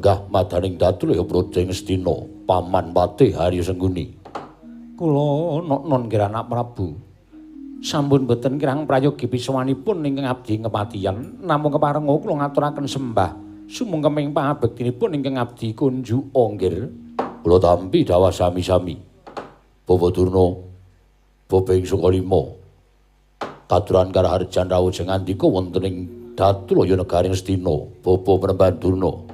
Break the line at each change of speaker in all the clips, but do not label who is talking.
Lenggah madaning Datulaya Praja ing Astina, Paman Patih Harya Sengkuni. Kula non nggih anak Prabu. Sampun boten kirang prayogi pisawanipun ingkang abdi kepatihan, namung keparenga kula ngaturaken sembah sumungkeming pangabektinipun ingkang abdi kunjuk nggih. Kula tampi dawah sami-sami. Bapak Durna, Bapak ing Sukalima. Katuran karaharjan rawuh ngandika wonten ing Datulaya negari Astina, Bapak Panembahan Durna.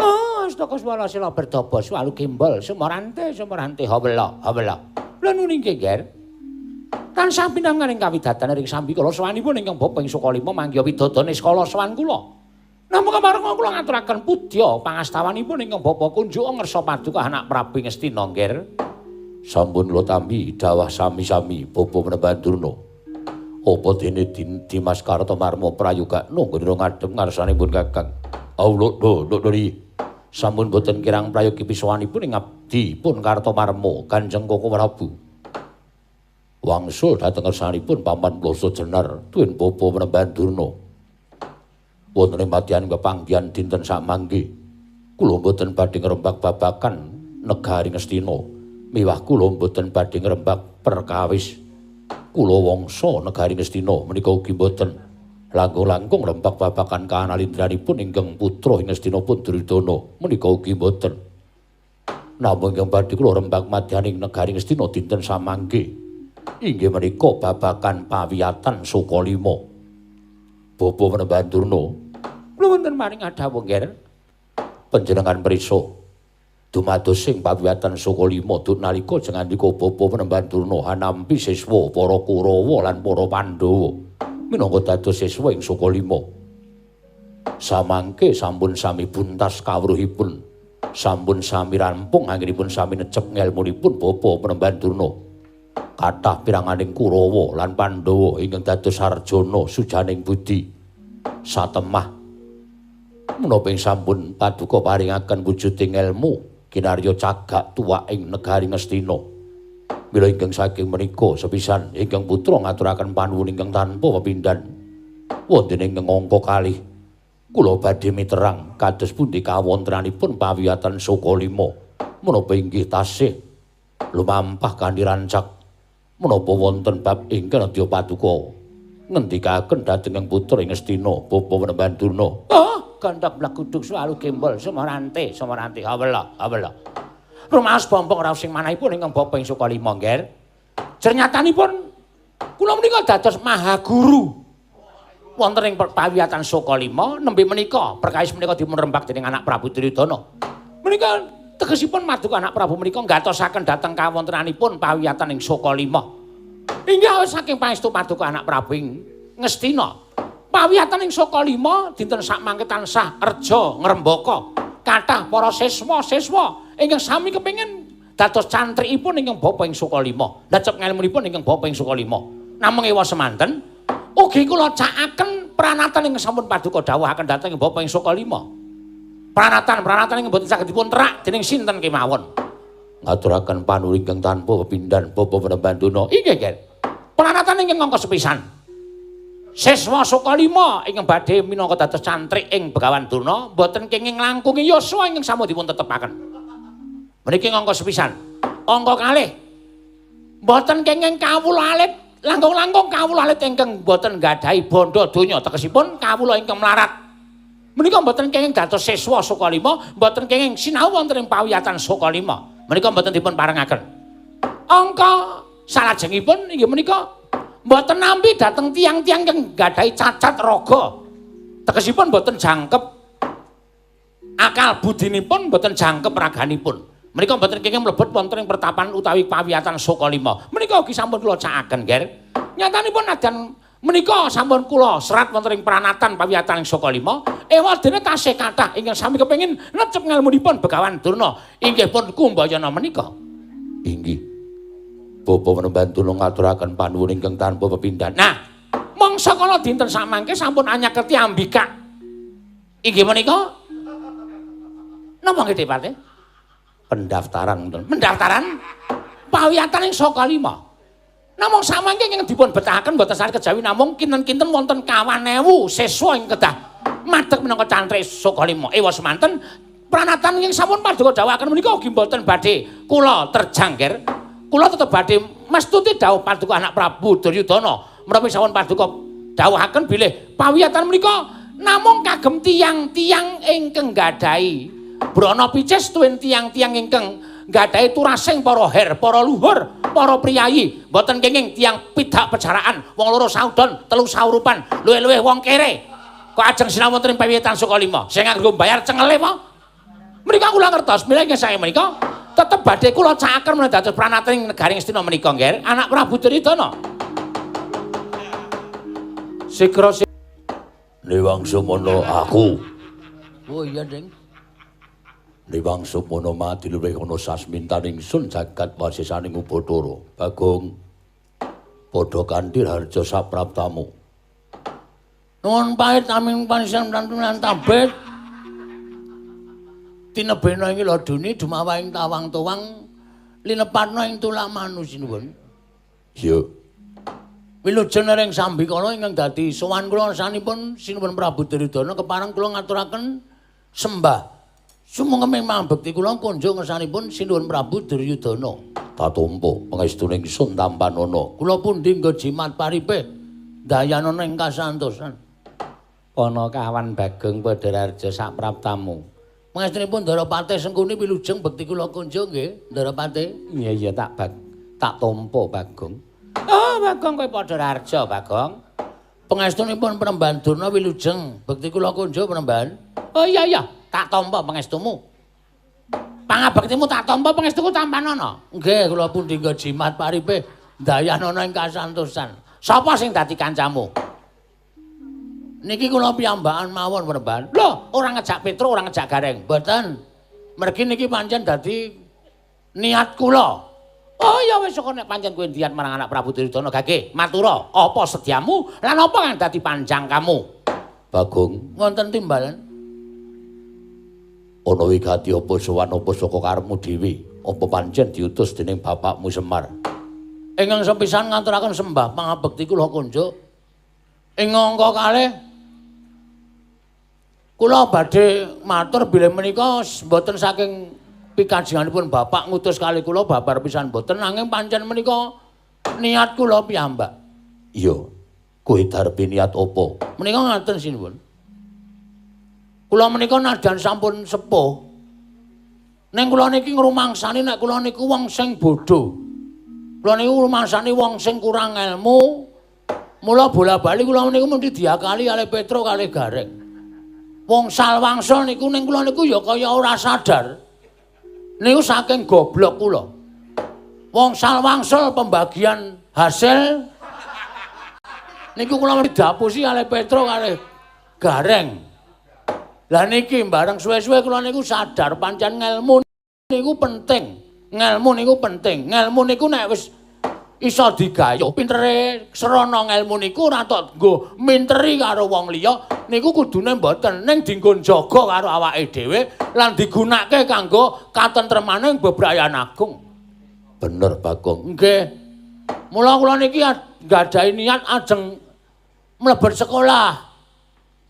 Oh, astaka swara sila berdaba swalu gembol sumorante sumorante hawela hawela. Lha nuni nggih, Ger. Tansah pinanganing kawidatan ring sambikala sowanipun ingkang Bapa ing Sukalima manggiha widodane skala sowan kula. Namung keparenga kula ngaturaken pudya pangastawanipun ingkang Bapa kunjuk ngersa paduka anak Prabu ing Astina, Nger. Sampun kula tampi dawah sami-sami Bapa Panembahan Durna. Apa dene Dimas Kartomarma prayogakno nggone ngadhep ngarsanipun Kakang. Allah do do. Sampun boten kirang prayogi pisawanipun ing abdi pun Kartomarma Kanjeng Koko Prabu. Wangsul dhateng ngersanipun Paman Ploso Jenar tuwin Bapa Panembahan Durna. Wonten ing madyan pepanggihan dinten samangke kula mboten badhe ngrembak babagan negari Ngastina, miwah kula mboten badhe ngrembak perkawis kula wangsa negari Ngastina menika ugi mboten langkung-langkung ngrembak babagan kanalindranipun ingkang putra ing Ngastina pun Duryudana menika ugi mboten. Namung ingkang badhe kula rembak madyaning negari Ngastina dinten samangke inggih menika babagan pawiyatan Sukalima. Bapa Panembahan Durna, kula wonten maring adhawuh, Nger. Panjenengan prisa dumados sing pawiyatan Sukalima duk nalika jengandika Bapa Panembahan Durna hanampi siswa para Kurawa lan para Pandhawa minangka dados siswa ing Sukalima. Samangke sampun sami buntas kawruhipun, sampun sami rampung anggenipun sami necep ngelmunipun Bapa Panembahan Durna. Kathah piranganing Kurawa lan Pandhawa ingkang dados sarjana sujaning budi satemah menapa ing sampun paduka paringaken wujuding elmu kinarya cagak tuwak ing negari Ngastina. Mila ingkang saking menika sepisan ingkang putra ngaturaken panuwun ingkang tanpa pepindhan wonten ing angka kalih kula badhe miterang kados pundi kawontenanipun pawiyatan Sukalima menapa inggih tasih lumampah kanthi rancak menapa wonten bab ingkang nedya paduka ngendikaken dhateng ing putra ing Ngastina Bapa Panembahan Durna. Oh, gandhak bleguduk swalu gembol sumorante sumorante hawela hawela. Rumaos bombong raos sing manahipun ingkang Bapa ing Sukalima, Ngger. Jernyatanipun kula menika dados mahaguru wonten ing pawiyatan Sukalima nembe menika perkawis menika dipun rembak dening anak Prabu Duryudana. Menika tegesipun maduka anak Prabu menika nggatosaken dhateng kawontenanipun pawiyatan ing Sukalima. Inggih saking pangestu paduka anak Prabu ing Ngastina. Pawiyatan ing Sukalima dinten sakmangke tansah reja ngrembaka. Kathah para siswa-siswa ingkang sami kepengin dados cantrikipun ingkang Bapa ing Sukalima. Lecep ngelmunipun ingkang Bapa ing Sukalima. Namung ewa semanten ugi kula cakaken pranatan ingkang sampun paduka dawuhaken dhateng Bapa ing Sukalima. Pranatan-pranatan ingkang boten saged dipun terak dening sinten kemawon. Ngaturaken panuwun ingkang tanpa pepindhan Bapa Panembahan Durna. Inggih, Ger. Pranatan ingkang angka sepisan. Siswa Sukalima ingkang badhe minangka dados cantrik ing Begawan Durna boten kenging nglangkungi yuswa ingkang sampun dipun tetepaken. Meniki angka sepisan. Angka kalih. Boten kenging kawula alit, langkung-langkung kawula alit ingkang boten nggadahi bondo donya, tegesipun kawula ingkang mlarat. Menika mboten kenging dados siswa Sukalima, mboten kenging sinau wonten ing pawiyatan Sukalima. Menika mboten dipun parengaken. Angka salajengipun inggih menika mboten nampi dhateng tiyang-tiyang ingkang nggadahi cacat raga. Tegesipun mboten jangkep akal budinipun, mboten jangkep raganipun. Menika mboten kenging mlebet wonten ing pertapan utawi pawiyatan Sukalima. Menika ugi sampun kula cakaken, Ger. Nyatanipun nadyan menika sampun kula serat wonten ing pranatan pawiyatan ing Sukalima, ewadene tasih kathah ingkang sami kepengin necep ngelmunipun Begawan Durna inggih pun Kumbayana menika. Inggih. Bapa Panembahan Durna ngaturaken panuwun ingkang tanpa pepindhan. Nah, mangsa kala dinten samangke sampun anyakerti ambikak. Inggih menika napa nggih, Pak? Pendaftaran ngoten. Pendaftaran pawiyatan ing Sukalima. Namung samangke ingkang dipun betahaken mboten sare kejawi namung kinten-kinten wonten 2.000 siswa ing kedah madeg minangka cantrik Sukalima. Ewa semanten Pranatan ingkang sampun paduka dawuhaken menika ugi mboten badhe kula terjangkir. Kula tetep badhe mestuti dawuh paduka anak Prabu Duryudana. Menawi sampun paduka dawuhaken bilih pawiyatan menika namung kagem tiyang-tiyang ingkang nggadahi brana picis tuwin tiyang-tiyang ingkang nggadahi turasing para her, para luhur, para priyayi, mboten kenging tiyang pidak pejaraan, wong loro saudon, telu saurupan, luwih-luwih wong kere. Kok ajeng sinau wonten ing pawiyatan Sukalima? Sing nganggo bayar cengele apa? Menika kula ngertos, mila ingkang sae menika tetep badhe kula cakaken menawi dados pranatan ing negaring Astina menika, Ngger, anak Prabu Duryudana. Sigra
Newang Sumono aku.
Oh iya, Ding.
Newang Sumono mati luwih ana sasmintaning sun jagat wasisaning Ubathara. Bagong padha kanthi harja sapraptamu.
Nuwun pahit amin panjenengan lan tabet. Tinebena ing laduni dumawahing tawang-towang linepatna ing tulak manus sinuwun.
Iya.
Wilujeng ring sambikala ingkang dadi sowan kula sanipun sinuwun Prabu Duryudana kepareng kula ngaturaken sembah sumangga mambekti kula kunjung ngersanipun sinuwun Prabu Duryudana.
Tatumpa pangestune ingsun tampanana.
Kula pundi nggo jimat paripe dayanana ing kasantosan. Panakawan Bagong Padhararja sapraptamu. Pangestunipun Ndara Patih Sengkuni wilujeng bekti kula kunjung nggih, Ndara Patih. Iya iya tak tampa Bagong. Oh, Bagong kowe Padhararja, Bagong. Pangestunipun Penemban Durna wilujeng bekti kula kunjung Penemban. Oh iya iya, tak tampa pangestumu. Pangabektimu tak tampa pangestuku tampanana. Nggih, kula pundi nggo jimat paripe dayanana ing kasantosan. Sapa sing dadi kancamu? Niki kula piyambakan mawon Penemban. Lho, ora ngejak Petro, ora ngejak Gareng. Mboten. Mergi niki pancen dadi niat kula. Oh ya wis kok nek pancen kowe niat marang anak Prabu Duryudana gage matura apa sediamu lan apa kang dadi panjang kamu?
Bagong,
wonten timbalan.
Ana wigati apa sowan apa saka karepmu dhewe? Apa pancen diutus dening bapakmu Semar?
Ingkang sepisan ngaturaken sembah pangabekti kula kunjuk. Ing angka kalih kula badhe matur bilih menika mboten saking pikajenganipun bapak ngutus kalih kula babar pisan mboten, nanging pancen menika niat kula piyambak.
Iya, kowe darbe niat apa?
Menika ngaten sinuwun. Kula menika nadyan sampun sepuh. Ning kula niki ngrumangsani nek kula niku wong sing bodho. Kula niku ngrumangsani wong sing kurang ilmu. Mula bola-bali kula niku mesti diakali kalih Petro kalih Gareng. Wong salwangsa niku ning kula niku ya kaya ora sadar. Niku saking goblok kula. Wong salwangsa pembagian hasil niku kula mesti diapusi kalih Petro kalih Gareng. Lah niki bareng suwe-suwe kula niku sadar pancen ngelmu niku penting. Ngelmu niku penting. Ngelmu niku nek wis iso digayuh pintere srana ngelmu niku ora tok nggo minteri karo wong liya niku kudune mboten, ning dinggo njaga karo awake dhewe lan digunakake kanggo katentremane bebrayan agung.
Bener Bagong.
Nggih. Mula kula niki nggadahi niat ajeng mlebet sekolah.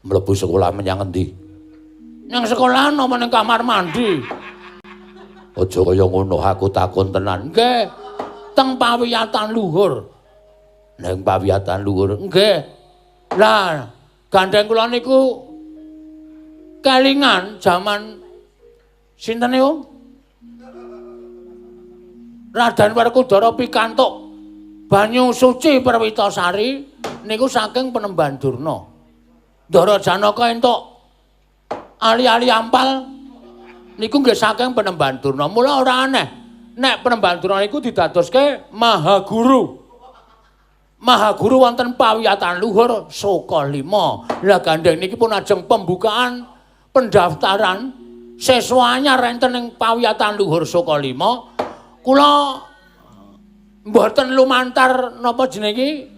Mlebu sekolah menyang endi?
Nang sekolahan apa ning kamar mandi?
Aja kaya ngono, aku takon tenan.
Nggih. Teng pawiyatan luhur.
Nang pawiyatan luhur.
Nggih. Lah, gandeng kula niku kelingan jaman sinten niku? Raden Werkudara pikantuk banyu suci Perwitasari niku saking Penemban Durna. Ndara Janaka entuk ali-ali ampal niku nggih saking Penemban Durna. Mula ora aneh nek Penemban Durna niku didadoske Mahaguru. Mahaguru wonten pawiyatan luhur Sukalima. Lah gandeng niki pun ajeng pembukaan pendaftaran siswa anyar enten ing pawiyatan luhur Sukalima. Kula mboten lumantar napa jenenge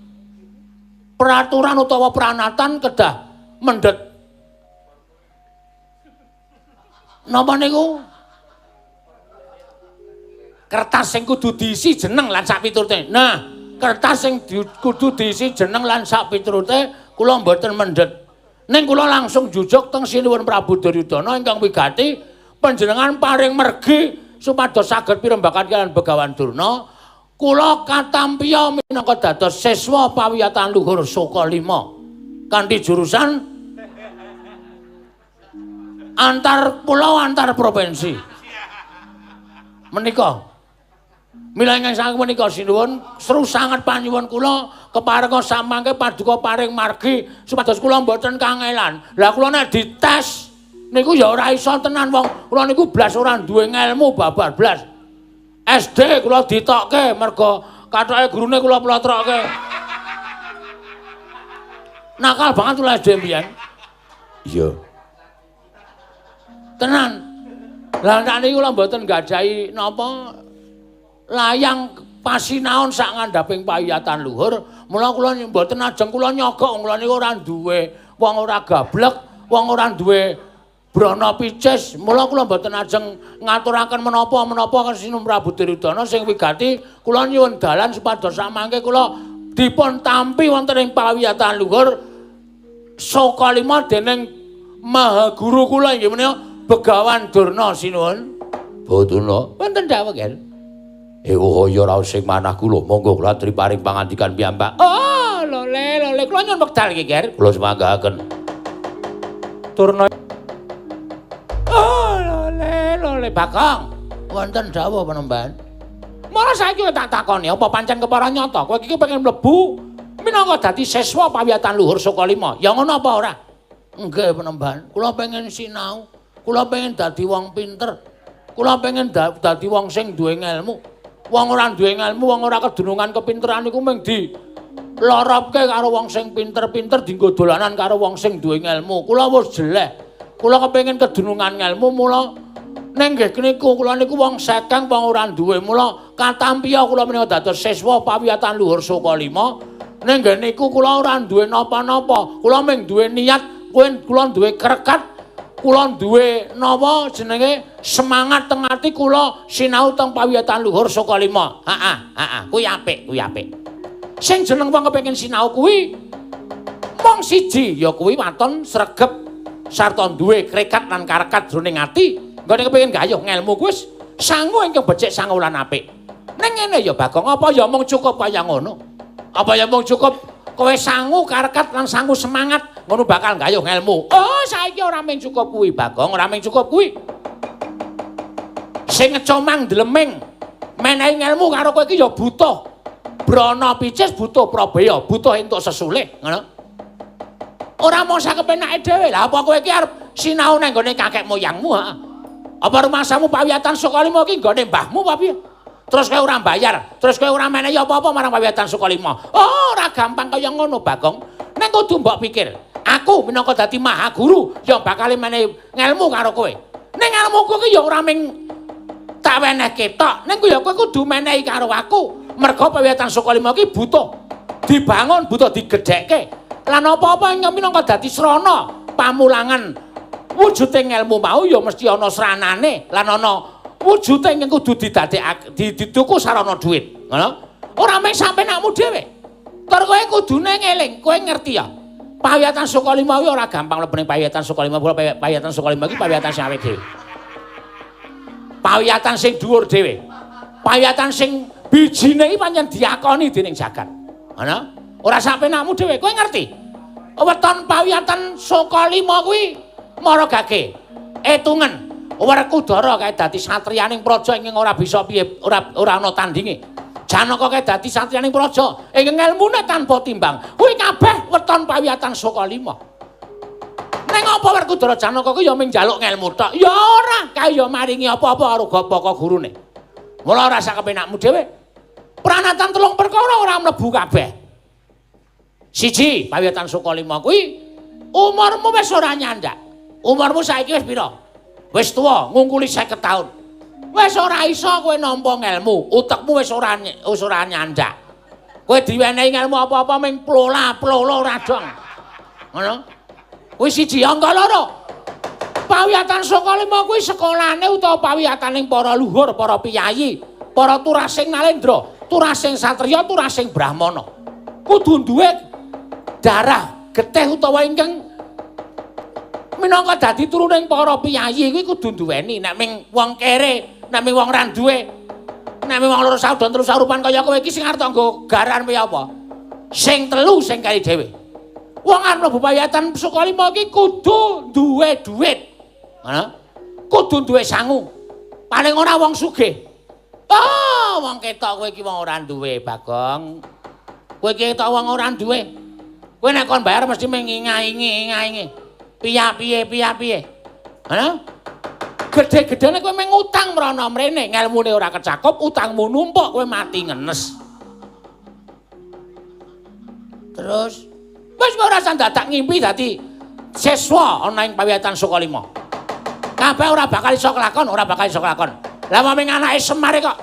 peraturan utawa pranatan kedah mendhet napa niku kertas sing kudu diisi jeneng lan sak piturute. Nah, kertas sing kudu diisi jeneng lan sak piturute kula mboten mendhet. Ning kula langsung jujuk teng Sinuwun Prabu Duryudana ingkang wigati Panjenengan paring mergi supados saged pirembakan kaliyan Begawan Durna. Kula katampiya minangka dados siswa pawiyatan luhur Soka 5 kanthi jurusan antar pulau antar provinsi. Menika mila ingkang saking menika sinuwun seru sanget panyuwun kula keparenga samangke paduka paring margi supados kula mboten kangelan. Lah kula nek dites niku ya ora iso tenan wong kula niku blas ora duwe ngelmu babar blas. SD kula ditokke mergo kathoke gurune kula plotrokke. Nakal banget kula SD mbiyen.
Iya.
Tenan. Lah nek niku kula mboten gadahi napa layang pasinaon sak ngandhaping pawiyatan luhur, mula kula mboten ajeng kula nyogok kula niku ora duwe wong ora gablek, wong ora duwe brana picis, mula kula mboten ajeng ngaturaken menapa-menapa Sinun Prabu Duryudana sing wigati kula nyuwun dalan supados samangke kula dipun tampi wonten ing pawiyatan luhur Soka 5 dening Maha Guru kula inggih menika Begawan Durna sinuwun.
Durna
wonten dawuh nggih.
Ewuh ya raos sing manah kula, monggo kula aturi paring pangandikan piyambak.
Oh, lole lole kula nyuwun wekdal iki, Ger.
Kula sumanggaken.
Durna. Oh, lole lole Bagong. Wonten dawuh penemban. Mara saiki tak takoni apa pancen kepara nyata kowe iki pengen mlebu minangka dadi siswa pawiyatan luhur Soka 5. Ya ngono apa ora? Nggih penemban, kula pengen sinau, kula pengen dadi wong pinter. Kula pengen dadi wong sing duwe ngelmu. Wong ora duwe ngelmu, wong ora kedunungan kepinteran iku mung di loropke karo wong sing pinter-pinter dienggo dolanan karo wong sing duwe ngelmu. Kula wis jeleh. Kula kepengin kedunungan ngelmu mula ning nggih niku kula niku wong sekeng wong ora duwe. Mula katampiya kula menika dados siswa pawiyatan luhur Soka 5. Ning nggih niku kula ora duwe napa-napa. Kula mung duwe niat, kula duwe krekat, kula duwe napa jenenge semangat teng ati kula sinau teng pawiyatan luhur Soka 5. Heeh, heeh, kuwi apik, kuwi apik. Sing jeneng wong kepengin sinau kuwi mung siji ya kuwi waton sregep sarta duwe krekat lan karekat jroning ati. Nggone kepengin gayuh ngelmu kuwi wis sangu ingkang becik sangu lan apik. Ning ngene ya Bagong, apa ya mung cukup kaya ngono? Apa ya mung cukup kowe sangu karekat lan sangu semangat ngono bakal gayuh ngelmu? Oh, saiki ora mung cukup kuwi Bagong, ora mung cukup kuwi. Sing ngecomang dleming menehi ngelmu karo kowe iki ya butuh brana picis, butuh prabeya, butuh entuk sesulih, ngono. Ora mung sakepenake dhewe. Lah apa kowe iki arep sinau nang nggone kakek moyangmu, ha? Apa rumasamu pawiyatan Soka 5 iki nggone mbahmu apa piye? Terus kowe ora bayar, terus kowe ora menehi apa-apa marang pawiyatan Soka 5. Oh, ora gampang kaya ngono, Bagong. Ning kudu mbok pikir, aku minangka dadi maha guru ya bakal menehi ngelmu karo kowe. Ning ngelmuku ki ya ora mung tak wenehke tok, ning ya kowe kudu menehi karo aku. Merga pawiyatan Soka 5 ki butuh dibangun, butuh digedhekke. Lan apa-apa ingkang minangka dadi srana pamulangan wujude ngelmu mau ya mesti ana sranane lan ana wujude ingkang kudu didadekake dituku sarana dhuwit, ngono. Ora mung sampe nakmu dhewe. Tur kowe kudune ngeling, kowe ngerti ya. Pawiyatan Soka 5 kuwi ora gampang mlebu ning pawiyatan Soka 5, pawiyatan Soka 5 iki pawiyatan sing awake dhewe. Pawiyatan sing dhuwur dhewe. Pawiyatan sing bijine iki pancen diakoni dening jagat. Ngono. Ora sampe nakmu dhewe, kowe ngerti. Weton pawiyatan Soka 5 kuwi mara gage. Etungen Werkudara kae dadi satriyaning praja ingkang ora bisa piye, ora ana tandinge. Janaka kae dadi satriyaning praja ingkang ngelmune tanpa timbang. Kuwi kabeh weton pawiyatan Soka 5. Ning apa Werkudara Janaka kuwi ya mung njaluk ngelmu tok? Ya ora, kae ya maringi apa-apa karo bapa gurune. Mula ora sak kepenakmu dhewe. Pranatan telung perkara ora mlebu kabeh. Siji, pawiyatan Soka 5 kuwi umurmu wis ora nyandak. Umurmu saiki wis pira? Wis tuwa, ngungkuli 50 taun. Wis ora iso kowe nampa ngelmu, utekmu wis ora nyandak. Kowe diwenehi ngelmu apa-apa mung plola-plolo ora dong. Ngono. Kuwi siji, angka loro. Pawiyatan Soka 5 kuwi sekolahane utawa pawiyataning para luhur, para piyayi, para turasing nalendra, turasing satriya, turasing brahmana. Kudu duwe darah getih utawa ingkang Minangka dadi turuning para piyayi kuwi kudu duweni. Nek ming wong kere, nek ming wong ra duwe, nek ming wong loro saudon telu saurupan kaya kowe iki sing arep nggo garan piye apa? Sing telu sing kari dhewe. Wong arep mlebu pawiyatan Sukalima iki kudu duwe dhuwit. Ngono? Kudu duwe sangu. Paling ora wong sugih. Oh, wong ketok kowe iki wong ora duwe, Bagong. Kowe iki ketok wong ora duwe. Kowe nek kon bayar mesti mengingaingi-ingaingi. Piye-piye piye-piye. Ngono? Gedhe-gedhene kowe mung utang mrono mrene, ngelmune ora kecakup, utangmu numpuk kowe mati ngenes. Terus wis ora usah dadak ngimpi dadi siswa ana ing pawiyatan Sukalima. Kabeh ora bakal iso kelakon, ora bakal iso kelakon. Lah wong anake Semar kok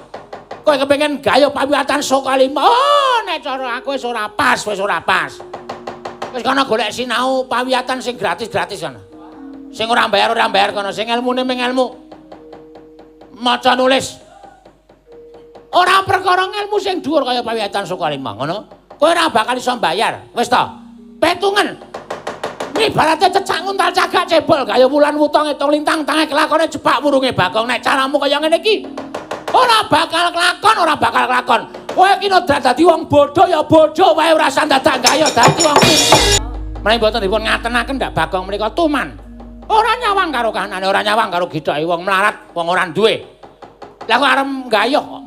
kowe kepengin gayuh pawiyatan Sukalima. Oh, nek cara aku wis ora pas, wis ora pas. Wis kono golek sinau pawiyatan sing gratis-gratis kono. Sing ora bayar kono, sing ilmune mung ilmu maca nulis. Ora perkara ilmu sing dhuwur kaya pawiyatan Sukalima, ngono. Kowe ora bakal iso mbayar. Wis to. Petungen. Ibarate cecak nguntal cagak cebol kaya wulan wuta ngitung lintang tange kelakone jepak wurunge Bagong. Nek caramu kaya ngene iki ora bakal kelakon, ora bakal kelakon. Kowe iki nek dadi wong bodho ya bodho wae, ora usah dadak gaya dadi wong pinter. Menawi mboten dipun ngatenaken ndak Bagong menika tuman. Ora nyawang karo kahanane, ora nyawang karo githoke wong melarat, wong ora duwe. Lah kok arep gayuh kok.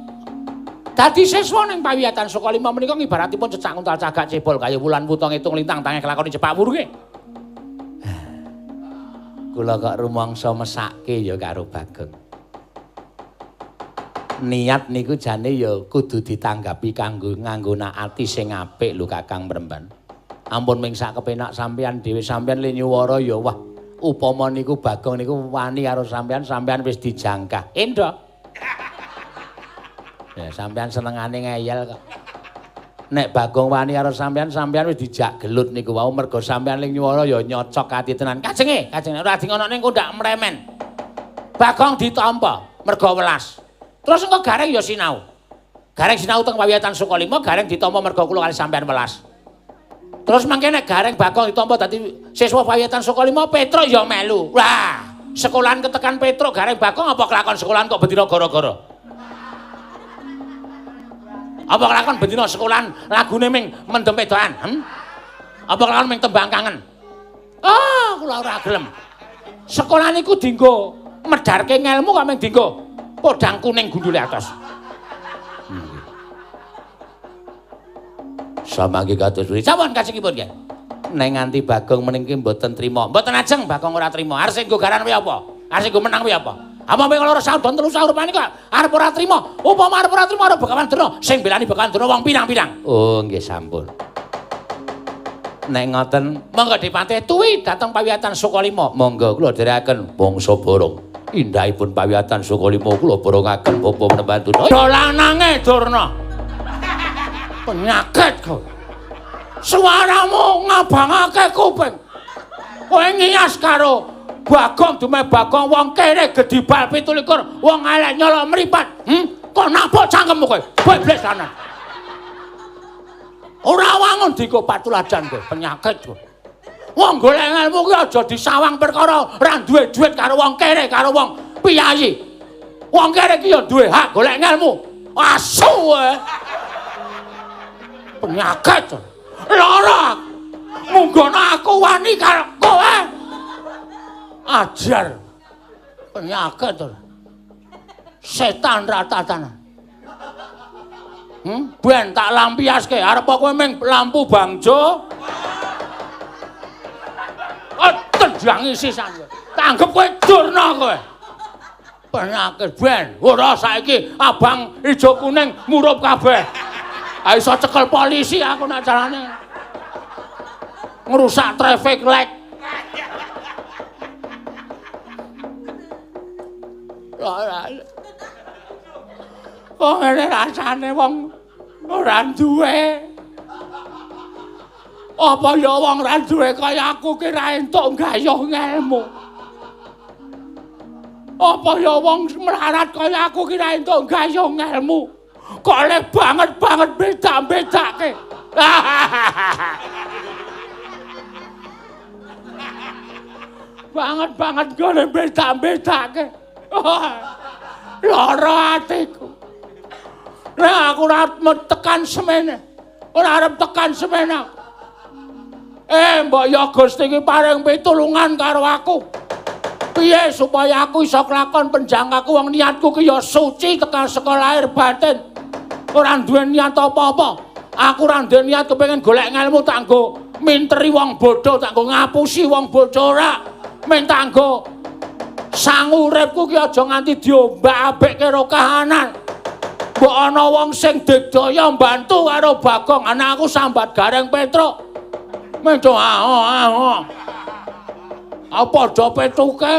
Dadi siswa ning pawiyatan Sukalima menika ngibaratipun cecak nguntal cagak cebol kaya wulan wuta ngitung lintang tange kelakone jepak wurunge. Kula kok rumangsa mesake ya karo Bagong. Niat niku jane ya kudu ditanggapi kanggo nganggo ati sing apik lho Kakang Mremban. Ampun ming sak kepenak sampeyan dhewe, sampeyan le nyuwara ya wah upama niku Bagong niku wani karo sampeyan, sampeyan wis dijangkah. Endho. Ya sampeyan senengane ngeyel kok. Nek Bagong wani karo sampeyan, sampeyan wis dijak gelut niku wau mergo sampeyan ling nyuwara ya nyocok ati tenan. Kajenge, kajenge ora di ngono ning ndak mremen. Bagong ditampa mergo welas. Terus engko Gareng ya sinau. Gareng sinau teng pawiyatan Sukalima, Gareng ditampa mergo kula kali sampeyan welas. Terus mangke nek Gareng Bagong ditampa dadi siswa pawiyatan Sukalima, Petruk ya melu. Wah, sekolahan ketekan Petruk Gareng Bagong apa kelakon sekolahan kok bendina gara-gara? Apa kelakon bendina sekolahan lagune ming mendem wedokan? Apa kelakon ming tembang kangen? Ah, kula ora gelem. Sekolah niku dienggo medharke ngelmu kok ming dienggo podang kuning gundule atos. Samangke kados pundi? Sampun kajengipun nggih. Nek nganti Bagong meniki mboten trima. Mboten ajeng Bagong ora trima. Arep sing nggo garan kuwi apa? Arep sing nggo menang kuwi apa? Apa mung loro saudon telu saurupane kok arep ora trima. Upama arep ora trima arep Begawan Durna, sing belani Begawan Durna wong pirang-pirang. Oh, nggih sampun. Nek ngoten, monggo dipatih tuwi dhateng pawiyatan Sukalima. Monggo kula dherekaken bangsa Barong. Indahipun pawiyatan Sukalima kula borongaken Bapa Penemban Durna. Dolanange Durna. Penyakit kowe. Suaramu ngabangake kuping. Kowe ngiyas karo Bagong dume Bagong wong kere gedhi bal 27 wong elek nyolok mripat. Kok nabok cangkemmu kowe? Bebles tenan. Ora wangun diko patuladan kowe, penyakit kowe. Wong golek ilmu ki aja disawang perkara ora duwe dhuwit karo wong kere karo wong piyayi. Wong kere ki ya duwe hak golek ilmu. Asu kowe. Penyakit. Lara. Munggono aku wani karo kowe. Ajar. Penyakit. Setan ratatan. Ben tak lampiaske arep kowe ming lampu bangjo. Oh, tendangi sisan kowe. Tanggep kowe Durna kowe. Penyakit ben. Ora saiki abang ijo kuning murup kabeh. Ha iso cekel polisi aku nak carane. Ngrusak traffic light. Kok ngene rasane wong ora duwe. Apa ya wong ora duwe kaya aku ki ra entuk gayuh ngelmu. Apa ya wong melarat kaya aku ki ra entuk gayuh ngelmu. Kok le banget-banget beda-bedake. Banget-banget gone bedak-bedake. Lara atiku. Nek aku ora tekan semene. Ora arep tekan semene. Mbok ya Gusti iki paring pitulungan karo aku. Piye supaya aku iso kelakon penjangkaku wong niatku ki ya suci tekan saka lahir batin. Ora duwe niat apa-apa. Aku ora duwe niat kepengin golek ngelmu tak nggo minteri wong bodho, tak nggo ngapusi wong bodho ora. Men tak nggo sangu uripku ki aja nganti diombak-ambek karo kahanan. Mbok ana wong sing digdaya mbantu karo Bagong, ana aku sambat Gareng Petruk. Mendo aho. Padha petuke.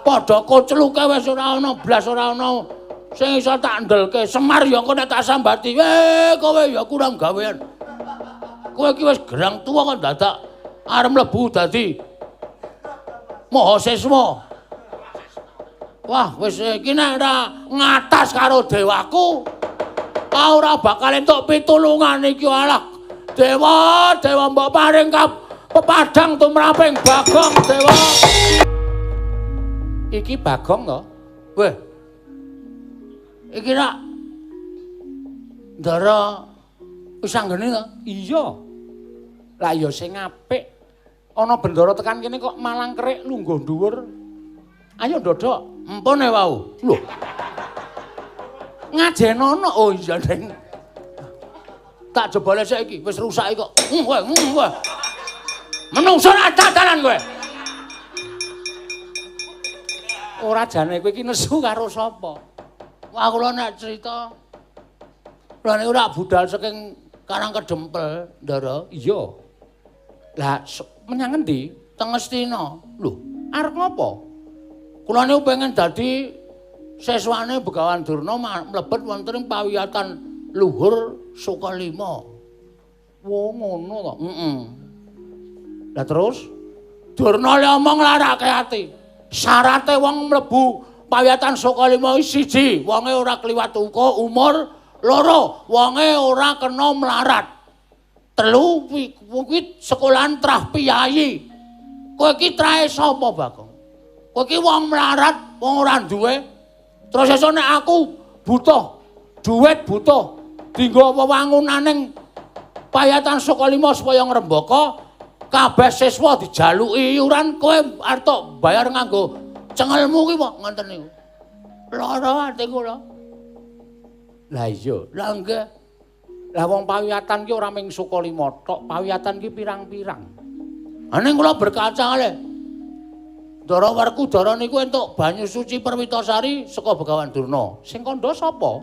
Padha kocluke wis ora ana blas ora ana sing iso tak ndelke. Semar ya engko nek tak sambati, kowe ya kurang gawean. Kowe iki wis gerang tuwa kok dadak arep mlebu dadi mahasiswa. Wah, wis iki nek ora ngatas karo dewaku, ora bakal entuk pitulungan iki alah. Dewa, dewa mbok paring pepadang tumraping Bagong, dewa. Iki Bagong to? Weh. Iki rak Ndara wis anggene to? Iya. Lah ya sing apik. Ana bendara tekan kene kok malang kerik lungguh dhuwur. Ayo ndodok. Empone wau. Lho. Ngajenono. Oh iya, Deng. Tak jebole saiki wis rusak kok. Kowe, kowe. Menungso ora dadalan kowe. Ora jane kowe iki nesu karo sapa? Wah, kula nek cerita kula niku ora budal saking Karang Kedempel, Ndara. Iya. Lah menyang endi? Teng Ngastina. Lho, arep ngopo? Kula niku pengen dadi siswane Begawan Durna mlebet wonten ing pawiyatan luhur Sukalima. Wo ngono to. Heeh. Lah terus Durna le omong larake ati. Syarate wong mlebu pawiyatan Sukalima siji, wonge ora kliwat uka umur, loro, wonge ora kena mlarat. Telu, kuwi sekolahan trah piyayi. Kowe iki trahe sapa, Bagong? Kowe iki wong mlarat, wong ora duwe. Terus esuk nek aku butuh duit, butuh dinggo wewangunaning payatan Sukalima supaya ngrembaka, kabeh siswa dijaluki iuran, kowe arep tok bayar nganggo cengelmu ki kok ngoten niku. Lara ati kula. Lah iya, lah nggih. Lah wong pawiyatan ki ora mung Sukalima tok, pawiyatan ki pirang-pirang. Ning kula berkaca le. Ndara Werkudara niku entuk banyu suci Perwitasari saka Begawan Durna. Sing kandha sapa?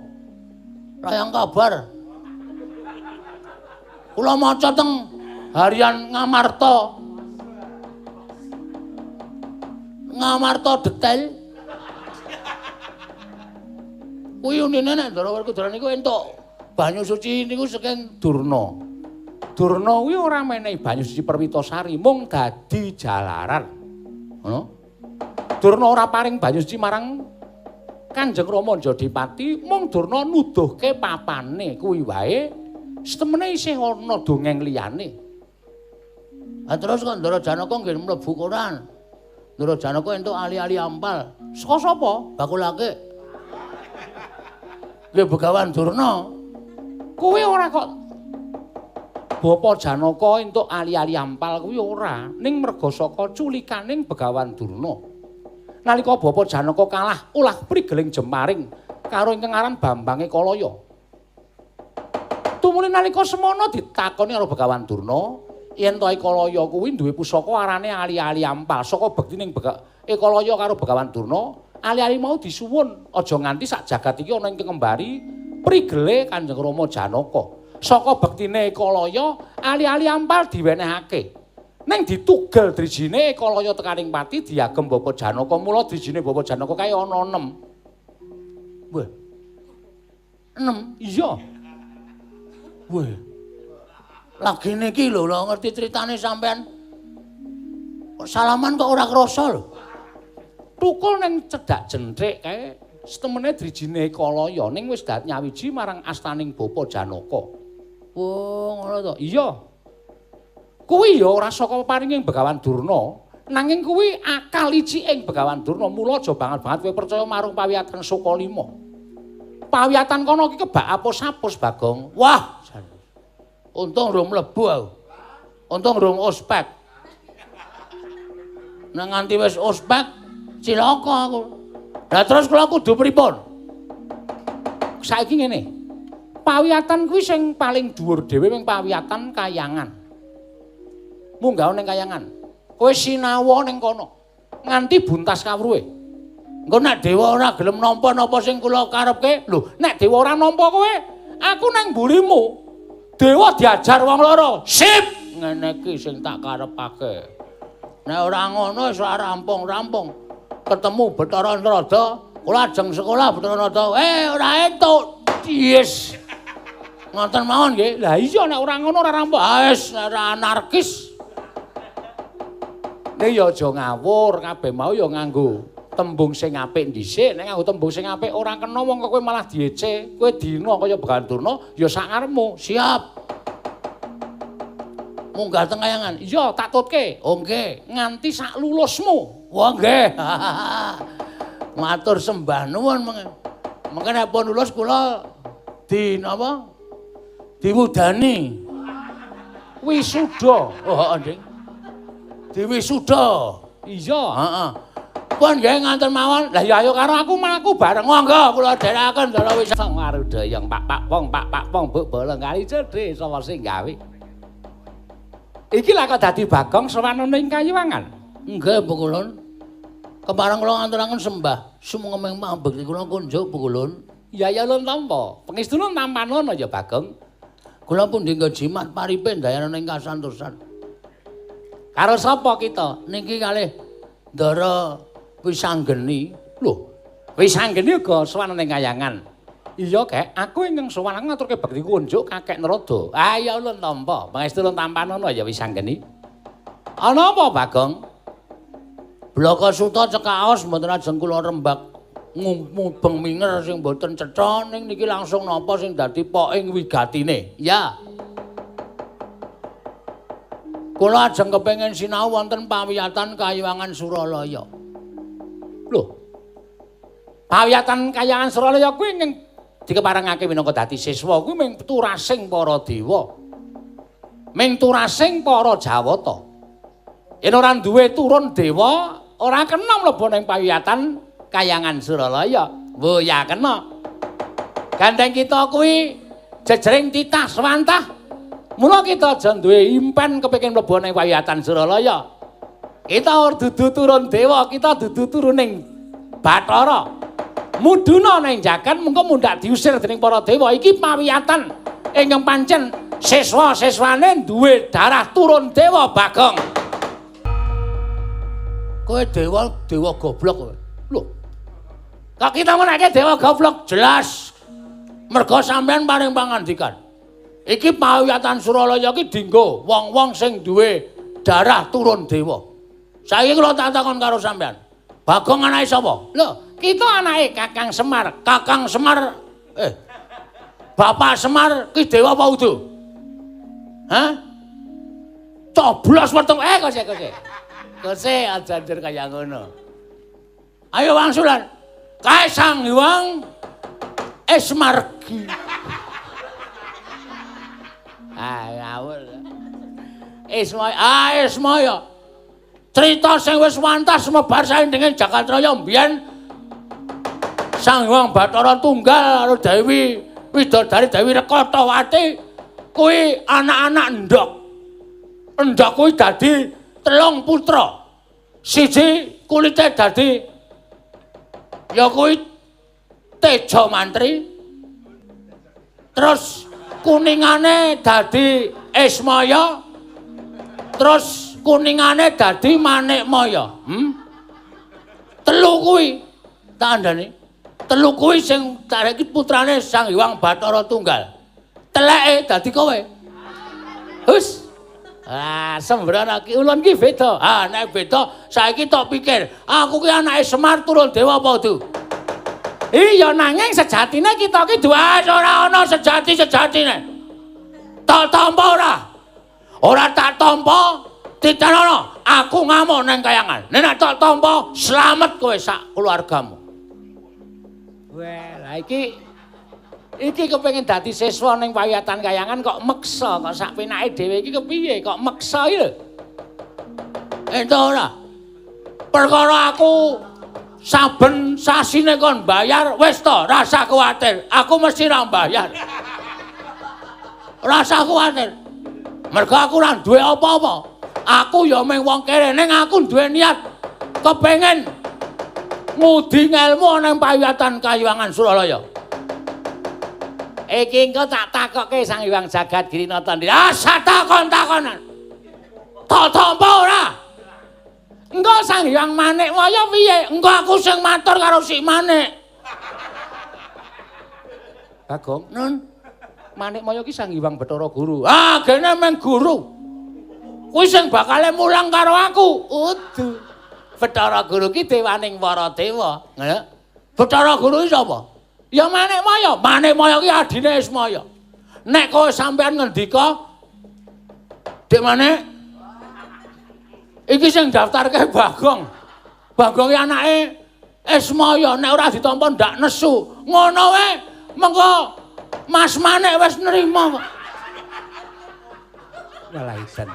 Layang kabar. Kula maca teng Harian Ngamarta. Ngamarta detail. Kuwi unine nek Ndara Werkudara niku entuk banyu suci niku saking Durna. Durna kuwi ora menehi banyu suci Perwitasari, mung dadi jalaran. Ngono. Durna ora paring banyu suci marang Kanjeng Rama Jodipati, mung Durna nuduhke papane kuwi wae. Setemene isih ana dongeng liyane. Ha terus kok Ndara Janaka nggih mlebu koran. Ndara Janaka entuk ali-ali ampal. Saka sapa? Bakulake. Nggih Begawan Durna. Kuwi ora kok Bapa Janaka entuk ali-ali ampal kuwi ora, ning merga saka culikaning Begawan Durna. Nalika Bapa Janaka kalah ulah prigeling jemaring karo ingkang aran Bambang Ekalaya. Tumuli nalika semana ditakoni karo Begawan Durna, yen to Ekalaya kuwi duwe pusaka arane ali-ali ampal. Saka bektining Ekalaya karo Begawan Durna, ali-ali mau disuwun aja nganti sak jagat iki ana ingkang ngembari prigele Kanjeng Rama Janaka. Saka bektine Ekalaya, ali-ali ampal diwenehake. Ning ditugel drijine Ekalaya tekaning pati diagem Bapa Janaka. Mula drijine Bapa Janaka kae ana 6. Wah. 6? Iya. Wah. Lagi niki lho, lho ngerti critane sampean. Kok salaman kok ora krasa lho. Tukul ning cedhak jenthik kae setemene drijine Ekalaya ning wis dat nyawiji marang astaning Bapa Janaka. Oh, ngono to. Iya. Kuwi ya ora saka paringing Begawan Durna, Nanging kuwi akal iciking Begawan Durna, mula aja banget-banget kowe percaya marang pawiyatan Sukalima. Pawiyatan kono iki kebak apus-apus, Bagong.
Wah, untung rung mlebu aku. Untung rung ospek. Nek nganti wis ospek, cilaka aku. Lah terus kula kudu pripun?
Saiki ngene. Pawiyatan kuwi sing paling dhuwur dhewe ming pawiyatan kayangan. Munggah ning kayangan. Kowe sinawa ning kono. Nganti buntas kawruhe.
Engko nek dewa ora gelem nampa napa sing kula karepke?
Lho, nek dewa ora nampa kowe, aku nang mburimu. Dewa diajar wong loro.
Sip, ngene iki sing tak karepake. Nek ora ngono wis ora rampung-rampung. Ketemu Bathara Narada, kula ajeng sekolah Bathara Narada. Ora entuk. Yes. Ngoten mawon nggih.
Lah iya nek ora ngono ora rampung.
Ah wis ora anarkis.
Nek ya aja ngawur, kabeh mau ya nganggo tembung sing apik dhisik. Nek nganggo tembung sing apik ora kena wong kok kowe malah diece. Kowe dina kaya Begawan Durna ya sak karepmu.
Siap. Munggah teng kayangan.
Iya, tak tutke.
Oh nggih,
nganti sak lulusmu.
Wah nggih. Matur sembah nuwun mengke. Mengke nek pun lulus kula di napa? Diwudani.
Wisuda.
Oh heeh, Ding. Diwisuda.
Iya,
heeh. Pun nggih nganten mawon.
Lah ya ayo karo aku mlaku bareng.
Monggo kula dherekaken Ndara wis
Warudayang pak pak pong pak pak pong buk bolong kali cedhe sapa sing gawe. Iki lha kok dadi Bagong sowan ning Kayuwangan.
Nggih, Bu Kulun. Kepareng kula ngaturaken sembah sumengeng pambekti kula kunjuk Bu Kulun.
Ya ya ulun tampa. Pangestuna tampanono ya Bagong.
Kula pundi nggo jimat paripe ndayana ing kasantosan.
Karo sapa kita?
Niki kalih Ndara Wisanggeni.
Lho, Wisanggeni uga sowan ning Kayangan. Iya, Kek, aku ingkang sowan aku ngaturke bekti kunjuk Kakek Narada. Ah ya ulun tampa. Pangestu ulun tampanono ya Wisanggeni. Ana apa, Bagong?
Blaka suta cekaos mboten ajeng kula rembak mubeng minger sing mboten cetha ning niki langsung napa sing dadi poking wigatine. Ya. Kula ajeng kepengin sinau wonten pawiyatan Kayuwangan Suralaya.
Lho. Pawiyatan Kayangan Suralaya kuwi ingkang dikeparengake minangka dadi siswa kuwi ming turasing para dewa. Ming turasing para Jawata. Yen ora duwe turun dewa, ora kena mlebu ning pawiyatan Kayangan Suralaya. Wo ya kena. Gandeng kita kuwi jejering titah swantah. Mula kita aja duwe impen kepengin mlebu ning pawiyatan Suralaya. Kita ora dudu turun dewa, kita dudu turuning Bathara. Mudhuna ning jagan mengko mundhak diusir dening para dewa. Iki pawiyatan ingkang pancen siswa-siswane duwe darah turun dewa, Bagong.
Kowe dewa, dewa goblok kowe.
Lho. Kok kita menake dewa goblok?
Jelas. Mergo sampean paring pangandikan. Iki pawiyatan Suralaya iki dinggo wong-wong sing duwe darah turun dewa. Saiki kula tak takon karo sampean. Bagong anake sapa?
Lho, kita anake Kakang Semar.
Kakang Semar Bapak Semar ki dewa apa udu? Hah? Coblos weteng
kose kose. Kose aja njur kaya ngono.
Ayo wangsulan. Kae Sang Hyang Esmargi.
Ah, ngawur.
Ismaya, ah Ismaya. Cerita sing wis wantas semebar saindenging Jagatraya mbiyen Sang Hyang Bathara Tunggal karo Dewi Widodari Dewi Rekatawati kuwi anak-anak endhog. Endhog kuwi dadi 3 putra. Siji kulite dadi ya kuwi Teja Mantri. Terus kuningane dadi Ismaya. Terus kuningane dadi Manikmaya. Telu kuwi tak andhani. Telu kuwi sing iki putrane Sang Hyang Bathara Tunggal. Teleke dadi kowe.
Hus. Ah, sembrono ki ulun ki beda.
Ah, nek beda saiki tok pikir, aku ki anake Semar turun dewa apa udu?
Iya, nanging sejatine kita ki
duwe ora ana sejati-sejatine. Tak tampa ora? Ora tak tampa, titenono. Aku ngamuk nang kayangan. Nek tak tampa, slamet kowe sak keluargamu. Wah, lah iki kepengin dadi siswa ning pawiyatan kayangan kok meksa, kok sak penake dhewe iki kepiye? Kok meksa iki lho. Entuk ora? Perkara aku saben sasine kon bayar, wis to, rasa kuwatir. Aku mesti ra bayar. Rasa kuwatir. Mergo aku ora duwe apa-apa. Aku ya mung wong kere, ning aku duwe niat kepengin ngudi ngelmu ning pawiyatan Kayiwangan Suralaya. Iki engko tak takokke Sang Hyang Jagat Girinata. Ah, takon-takonan. Tak tampa ora? Engko Sang Hyang Manikmaya piye? Engko aku sing matur karo si Manik. Bagong, Nun. Manikmaya ki Sang Hyang Bathara Guru. Ah, gene meng guru. Kuwi sing bakale mulang karo aku. Udu. Bathara Guru ki dewaning para dewa. Ngono. Bathara Guru ki sapa? Ya Manikmaya. Manikmaya ki adine Ismaya. Nek kowe sampean ngendika, Dik Manik, iki sing daftarke Bagong. Bagong ki anake Ismaya, nek ora ditampa ndak nesu. Ngono wae, mengko Mas Manik wis nrima kok. Walah isan.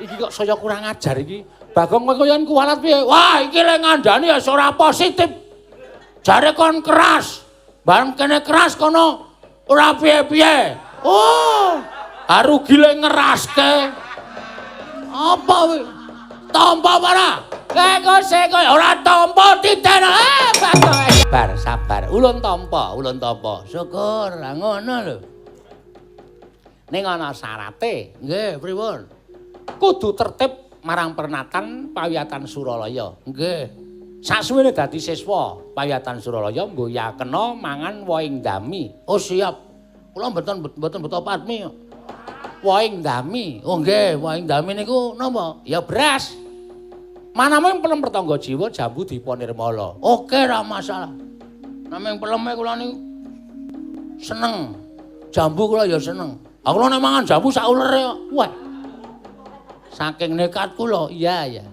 Iki kok saya kurang ajar iki. Bagong kowe koyo kuwalat piye? Wah, iki lek ngandani ya ora positif. Jare kon keras. Bareng kene keras kono ora piye-piye. Oh, arugi lek ngeraske. Apa kuwi? Tampa ora? Kok sik ora tampa titen. Bagong. Sabar, sabar. Ulun tampa, ulun tampa. Syukur, ngono lho. Ning ana syarate. Nggih, pripun? Kudu tertib marang pernatan pawiyatan Suralaya. Nggih. Saksuwene dadi siswa pawiyatan Suralaya nggo kena mangan wohing dami. Oh siap. Kula mboten beto patmi. Wohing dami. Oh nggih, wohing dami niku napa? Ya beras. Manamung pelem pertangga jiwa jambu dipa nirmala. Oke, ra masalah. Namung peleme kula niku seneng. Jambu kula ya seneng. Aku nek mangan jambu sak ulere kok. Wah. Saking nekat kula. Iya, iya.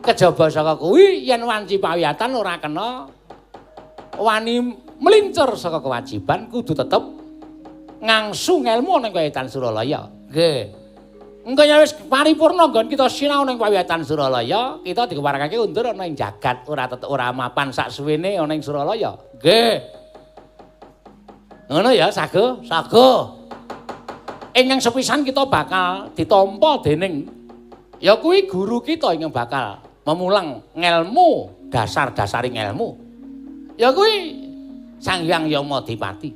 Kejaba saka kuwi yen wanci pawiyatan ora kena wani melincur saka kewajiban, kudu tetep ngangsu ngelmu ning Pawiyatan Suralaya. Nggih. Engko yen wis paripurna nggon kita sinau ning Pawiyatan Suralaya, kita dikeparengake undur ana ing jagat, ora tetep ora mapan sak suwene ana ing Suralaya. Nggih. Ngono ya, Sago? Sago. Ingkang sepisan kita bakal ditampa dening ya kuwi guru kita ingkang bakal memulang ngelmu, dasar-dasaring ngelmu. Ya kuwi Sang Hyang Yamadipati.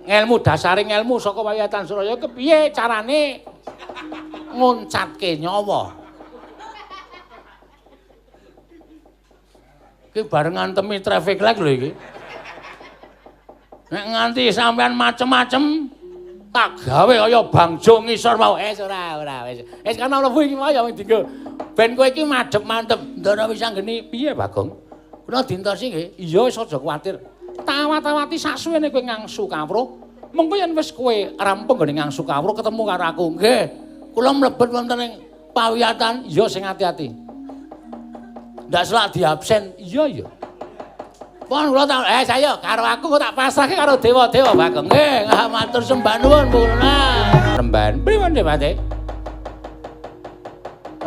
Ngelmu dasaring ngelmu saka Pawiyatan Suralaya kepiye carane nguncatke nyawa. Iki bareng ngantemi traffic light lho iki. Nek nganti sampean macem-macem tak gawe kaya bangjo ngisor mau. Wis ora ora wis. Wis kana mlebu iki mau ya dinggo. Ben kowe iki madhep mantep. Ndara wis anggeni piye Bagong? Kula dintosi nggih. Iya wis aja kuwatir. Tawat-tawati saksuwene kowe ngangsu kawruh. Mengko yen wis kowe rampung nggone ngangsu kawruh ketemu karo aku. Nggih. Kula mlebet wonten ing pawiyatan. Iya sing ati-ati. Ndak selak diabsen. Iya iya. Pon kula tak saya karo aku kok tak pasrahke karo dewa-dewa Bagong. Nggih, matur sembah nuwun Bu Lurah. Remban pripun Depate?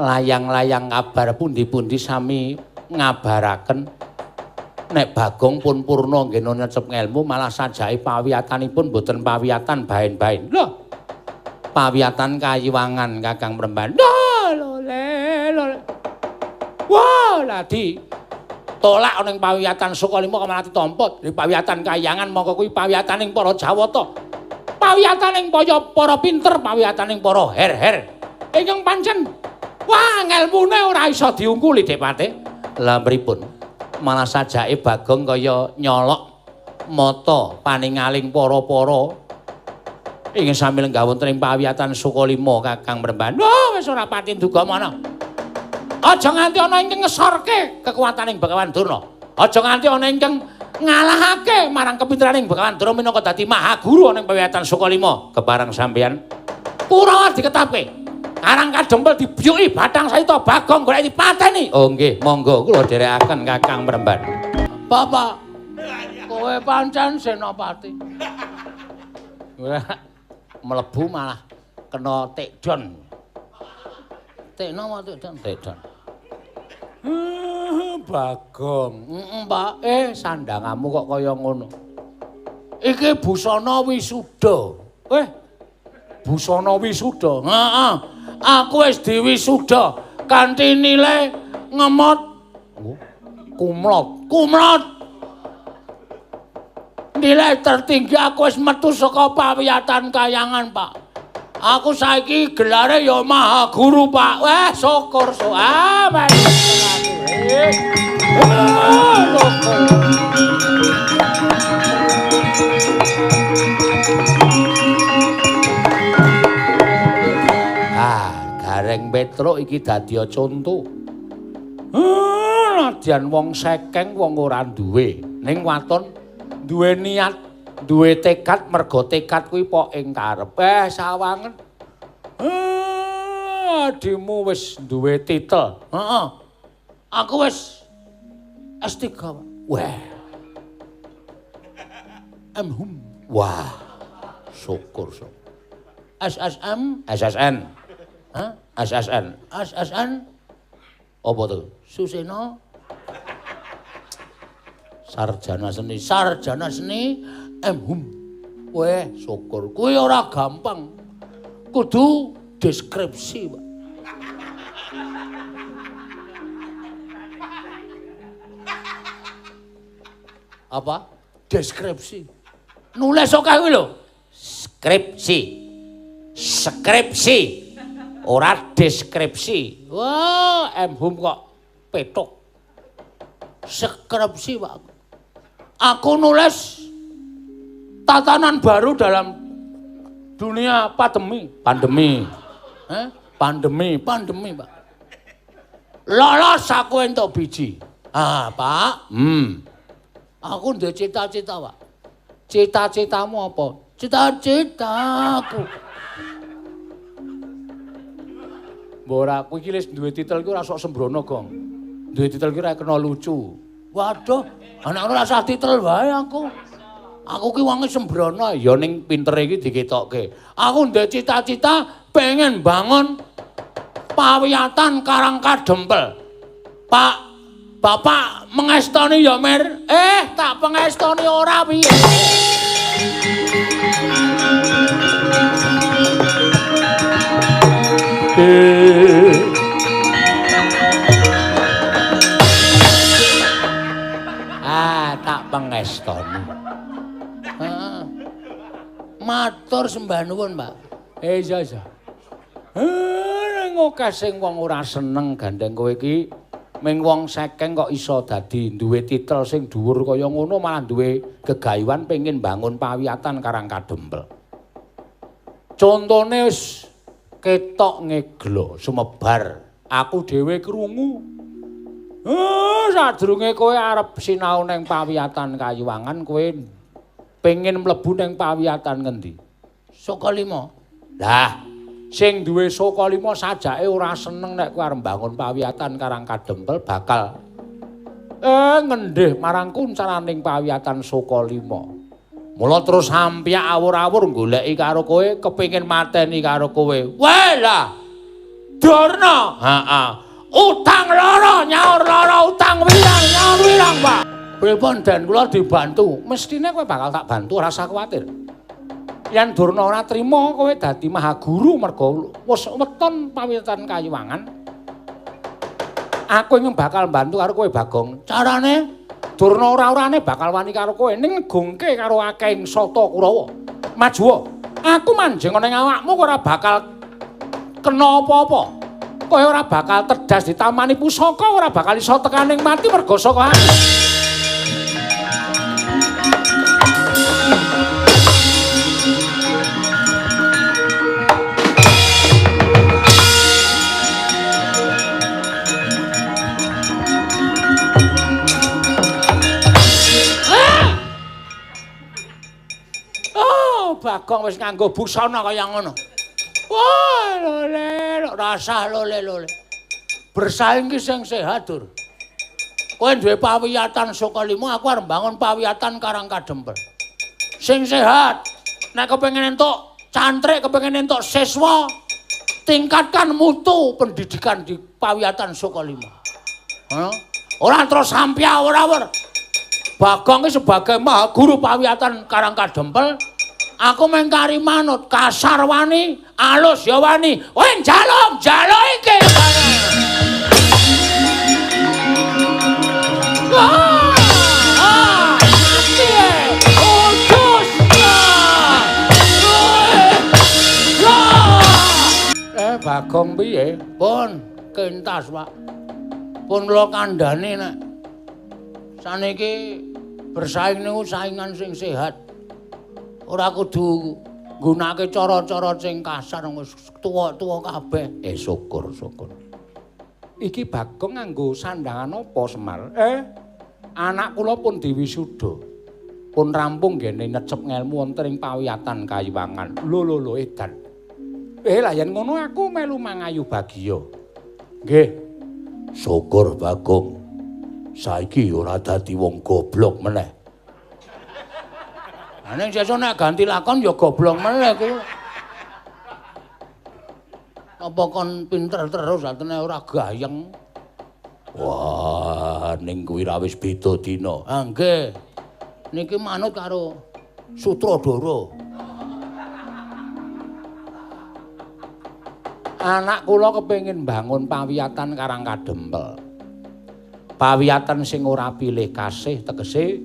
Layang-layang kabar pundi-pundi sami ngabaraken nek Bagong pun purna nggih necep ngelmu malah sajake pawiyatanipun mboten pawiyatan baen-baen. Lho. Pawiyatan Kayiwangan Kakang Mremban. Lho le lho. Wah, ladi tolak ning pawiyatan Sukalima kok malah ditampa. Di pawiyatan Kayangan mongko kuwi pawiyataning para Jawata. Pawiyataning para pinter, pawiyataning para her-her. Ingkang pancen wah ngelmune ora iso diungkuli Depate. Lah pripun? Malah sajake Bagong kaya nyolok mata paningaling para-para ingkang sami lenggah wonten ing pawiyatan Sukalima Kakang Mremban. Wah, wis ora pati duga mana. Aja nganti ana ingkang ngesorke kekuataning Begawan Durna. Aja nganti ana ingkang ngalahake marang kepinteraning Begawan Durna minangka dadi mahaguru ana ing pawiyatan Sukalima. Kepareng sampeyan Kurawa diketapke. Karang Kadempel dibyuki batang sayuta Bagong golek dipateni.
Oh nggih, monggo kula dherekaken Kakang Premban.
Bapak, kowe pancen senopati. Mlebu malah kena tekdon. Tekno apa tekdon?
Tekdon.
Bagong. Heeh, Pak. Sandangamu kok kaya ngono. Iki busana wisuda. Busana wisuda. Heeh. Aku wis diwisuda kanthi nilai ngemot kumlot. Kumlot. Nilai tertinggi aku wis metu saka pawiyatan kayangan, Pak. Aku saiki gelare ya Maha Guru, Pak. Wah, syukur so. Ah,
Ah, Gareng Petruk iki dadi conto.
Nadyan wong sekeng wong ora duwe, ning waton duwe niat, duwe tekad, mergo tekad kuwi pok ing karep. Sawangen. Adimu wis duwe titel. Heeh. Aku wis S3, Pak. Wah. M.Hum.
Wah. Syukur, syukur.
SSM,
SSN.
Hah?
SSN.
SSN.
Apa tuh?
Suseno.
Sarjana seni.
Sarjana seni M.Hum. Weh, syukur. Kuwi ora gampang. Kudu deskripsi, Pak. Apa? Deskripsi. Nulis akeh kuwi lho.
Skripsi. Skripsi. Ora deskripsi.
Wah, M.Hum kok petuk. Skripsi, Pak. Aku nulis tatanan baru dalam dunia pandemi.
Pandemi.
Pandemi, pandemi, Pak. Lolos aku entuk biji. Ah, Pak. Aku ndek cita-cita, Pak. Cita-citamu apa? Cita-citaku.
Mbok ora kowe iki wis duwe titel iki ora sok sembrono, Gong. Duwe titel iki ora kena lucu.
Waduh, anak ora usah titel wae aku. Aku ki wonge sembrono.
Ya ning pintere iki diketokke.
Aku ndek cita-cita pengen bangun pawiyatan Karang Kadempel. Pak, Bapak mengestoni ya, Mir? Tak pengestoni ora piye. Ah, tak pengestoni. Matur sembah nuwun, Pak.
Iya, iya. Ning akeh sing wong ora seneng gandeng kowe iki, ming wong sekeng kok iso dadi duwe titel sing dhuwur kaya ngono, malah duwe gegayuhan pengin bangun pawiyatan Karang Kadempel. Contone wis ketok ngeglo sumebar, aku dhewe krungu. Sadurunge kowe arep sinau ning pawiyatan Kayuwangan, kowe pengen mlebu ning pawiyatan ngendi?
Sukalima.
Lah, sing duwe Sukalima sajake ora seneng nek kowe arep mbangun pawiyatan Karang Kadempel bakal ngendih marang kuncaraning pawiyatan Sukalima. Mula terus hampyak awur-awur goleki karo kowe, kepengin mateni karo kowe.
Weh lah. Durna.
Heeh.
Utang loro nyaur loro, utang wirang nyaur wirang, Pak. Pripun den kula dibantu?
Mestine kowe bakal tak bantu, ora usah kuwatir. Yen Durna ora trima kowe dadi mahaguru mergo wis weton pawiyatan Kayuwangan. Aku ingin bakal bantu karo kowe, Bagong.
Carane
Durna ora-orane bakal wani karo kowe ning gongke karo akehing sata Kurawa. Majuwa, aku manjing ning awakmu ora bakal kena apa-apa. Kowe ora bakal terdas ditamani pusaka, ora bakal iso tekaning mati mergo saka aku.
Bagong wis nganggo busana kaya ngono. Wah, lole, rasah lole-lole. Bersaing ki sing sehat, Dur. Kowe duwe pawiyatan Sukalima, aku arep mbangun pawiyatan Karang Kadempel. Sing sehat. Nek kepengin entuk cantrik, kepengin entuk siswa, tingkatkan mutu pendidikan di pawiyatan Sukalima. Heeh. Ora terus sampya ora wer. Bagong ki sebagai maha guru pawiyatan Karang Kadempel, aku mung kari manut, kasar wani, alus ya wani. Kowe njaluk, njaluk iki. Bagong piye? Pun kentas, Pak. Pun kula kandhani nek saniki bersaing niku saingan sing sehat. Ora kudu nggunakake cara-cara sing kasar wis tuwa-tuwa kabeh.
Syukur, syukur. Iki Bagong nganggo sandangan apa, Semar? Anak kula pun diwisuda. Pun rampung nggene necep ngelmu wonten ing pawiyatan Kayiwangan. Lho lho lho edan. Lah yen ngono aku melu mangayu bagya. Nggih. Syukur Bagong. Saiki ora dadi wong goblok meneh.
Lah ning sesuk nek ganti lakon ya goblok meneh kuwi. Apa kon pinter terus atene ora gayeng.
Wah, ning kuwi ra wis beda dina.
Ah nggih. Niki manut karo sutradara.
Anak kula kepengin mbangun pawiyatan Karang Kadempel. Pawiyatan sing ora pilih kasih tegese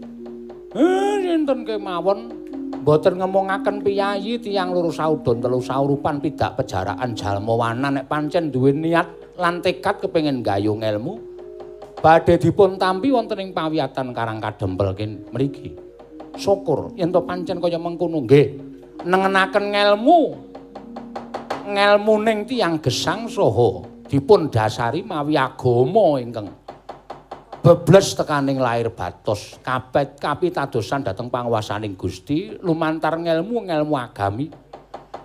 sinten kemawon mboten ngemongaken piyayi tiyang loro saudon telu saurupan pidak pejaraan jalma wanan nek pancen duwe niat lan tekad kepengin gayung ilmu badhe dipun tampi wonten ing pawiyatan Karang Kadempel mriki. Syukur yen to pancen kaya mengkono nggih nengenaken ngelmu ngelmuning tiyang gesang saha dipun dasari mawi agama ingkang bebles tekaning lair batos kabeh kapitadosan dhateng panguwasaning Gusti lumantar ngelmu-ngelmu agami.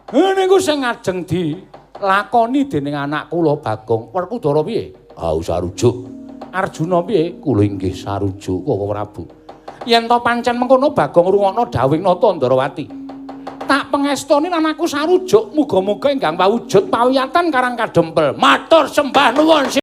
Niku sing ajeng dilakoni dening anak kula Bagong. Werkudara piye? Ah sarujuk. Arjuna piye? Kula inggih sarujuk Koko Prabu. Yen to pancen mengkono Bagong rungokno dawuhing Nata Ndrawati. Tak pengestoni lan aku sarujuk muga-muga ingkang wujud pawiyatan Karang Kadempel.
Matur sembah nuwun.